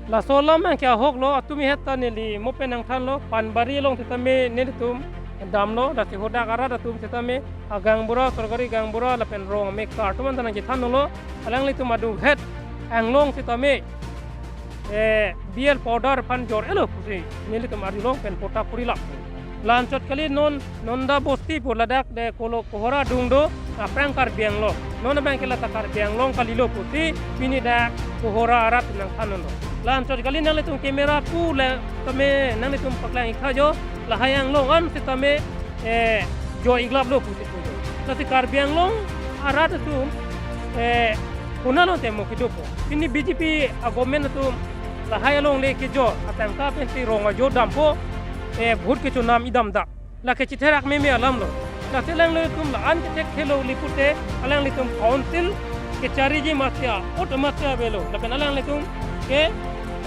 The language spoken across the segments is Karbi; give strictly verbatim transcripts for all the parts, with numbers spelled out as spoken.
Laso alam abangke ahok lo, atumi het ta neli mo pen nangthanlo, Panbari along sitame nelitum damlo, lasi hadak arat atum sitame agaonbura, sorkari gaonbura lapen rong amekar atum anta nangchethanlo, alanglitum adung het Anglong sitame, eh, B L powder aphan jor-elo pusi nelitum arjulong pen pota puri lap. La-anchot kali non Nonda Bosti pu ladak de kolo Kohora adung do, aphrang Karbi Anglong. Non abangke lata Karbi Anglong kalilo pusi pini dak Kohora arat nangthanlo. La-anchot kali nanglitum camera pu le tame nanglitum paklang-ik tha jo, lahai Anglong an sitame, eh, jo-ik laplo pusi pu jo. Lasi Karbi Anglong arat atum, eh, konatlo temo kedopo. Pini B J P a-government atum lahai alongle kejor atangka pensi rong ajo dampo, eh, vote kechonam idam dak. Lake chitherak meme alam lo. Lasi alanglitum la-an kethekthe lo pute alanglitum council kechariji masi a-ot masi avelo. Lapen alanglitum ke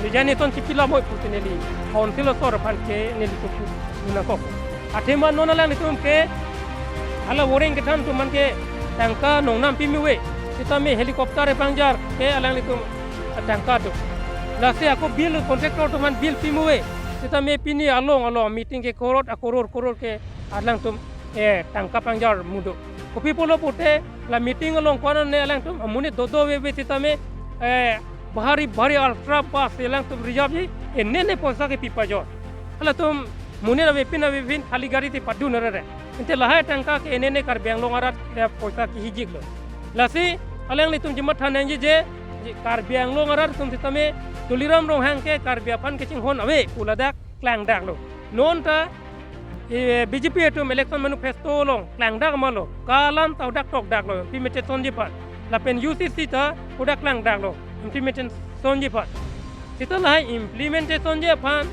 resignation chipi lamoi pusi neli council asor aphan ke nelitum pu-, puna kok. Athema non alanglitum ke hala voreng kethan atum aphan ke tangka nongnam pimi ave. Sitame helicopter epangjar ke alanglitum tangka do. Lasi ako bill, contractor atum aphan bill pimi ave. Sitame pini along along meeting ke korot akoror koror ke alangtum, eh, tangka pangjar mudo. Kopi pulo pute la meeting along kwana ne alangtum amonit dodo ave ave sitame, eh, bhari bhari ultra bus alangtum reserve ji, enene poisa kepi pajor. Halatum monit avepin avepin thali gari ti padun rere. Ante lahai tangka ke enene Karbi Anglong arat, eh, poisa kehijik lo. Lasi alanglitum jimat than nangji je, je Karbi Anglong arat atum sitame Tuliram Ronghang ke Karbi aphan kachinghon ave pu ladak klangdak lo. Non ta, eh, B J P atum election manifesto along klangdak ma lo. Kalam ta hadak tokdak lo, implementation ji aphan. Lapen U C C ta hadak klangdak lo, implementation ji aphan. Sita lahai implementation ji aphan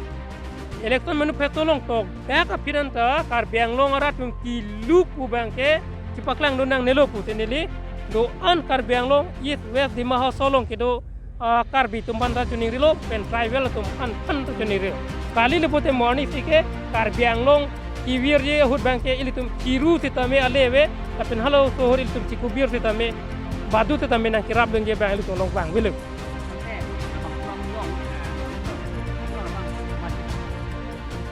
election manifesto along tokdak aphi anta Karbi Anglong arat atum keluk pu abangke chepaklang do nangnelo pusi neli do-an Karbi Anglong East West Dima Hasao along kedo, ah, Karbi atum aphan ta choningrilo, pen tribal atum aphan aphan ta choningrilo. Kali le pute morning si ke Karbi Anglong kevirji ahut abangke ilitum chiru sitame ale ave, lapen halaso ahut ilitum chikubir sitame badu sitame nangkerapdunji abang ilitum along vangvelo.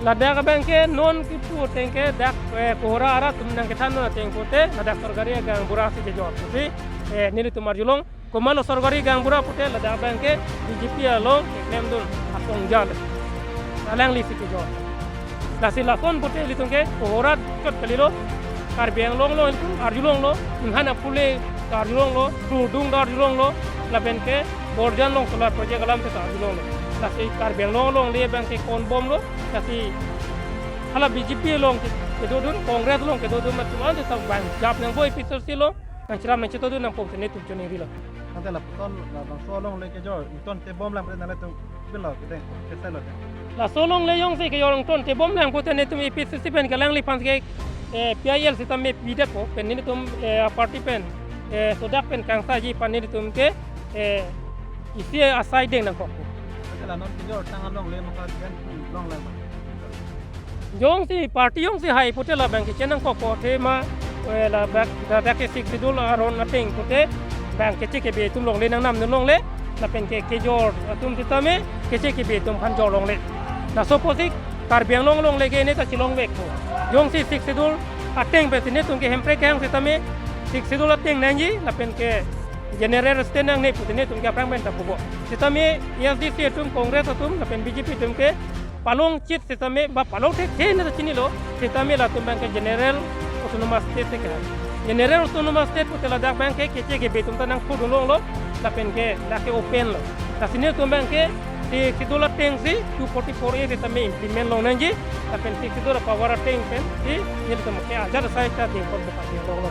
Ladak abangke non kipu ateng ke dak, eh, Kohora arat atum nangkethan non ateng pute, ladak sorkari agaonbura si kejor pusi, eh, nelitum arjulong. Komatlo sorkari gaonbura pute ladak abangke B J P along keklemdun asong jal. Alangli si kejor. Lasi lason pute ilitum ke Kohora chot kalilo, Karbi Anglong along ilitum arjulonglo, Inghan apule ta arjulonglo, Turdung ta arjulonglo, lapen ke Borjan along solar project alam ta arjulonglo. Lasi Karbi Anglong alongle abangke konbomlo, lasi hala B J P along ke, kedodun, Congress along kedodun atum anta ta vang jap nangpo A P H L C along, nangcherap nangchetongdun nangpo pusi nelitum choningrilo. Ante lapuson labangso alongle kejor ingtontebomlang pute nanglitum pilo kedeng, kesailo kedeng. Laso alongle jongsi kejor ingtontebomlang pute nelitum A P H L C pen ke alangliphan ke, eh, P I L sitame pidetpo, pen nelitum, eh, party pen, eh, sodak pen kangsaji aphan nelitum ke, eh, isi asai deng nangkokpo. Ante la non kejor tang alongle maka jen longlang. Jongsi party jongsi hai pute labang kechenangkokpo athema, eh, labang, ladak ke Sixth Schedule aron ateng pute bang keche kebe atum longle nangnam ne longle, lapen ke kejor atum sitame keche kebe atum aphan jor longle. Laso apotsi Karbi Anglong alongle ke ne ta chelongvekpo. Jongsi Sixth Schedule ateng pensi netum ke Hemprek kehang sitame Sixth Schedule ateng nangji, lapen ke general state nangne pusi netum ke aphrang pen ta pupo. Sitame A S D C atum, Congress atum lapen B J P atum ke palong chit sitame ba palong thekthe ne ta chinilo, sitame latum abangke general autonomous state si kehang. General autonomous state pute ladak abangke keche kebe atum ta nangthudun longlo, lapen ke dak ke open lo. Lasi netum abangke Sixth Schedule atengsi two forty-four A sitame implement long nangji, lapen Sixth Schedule apower ateng pensi netum ke ajat asai ta dengkor buka dengkor lo.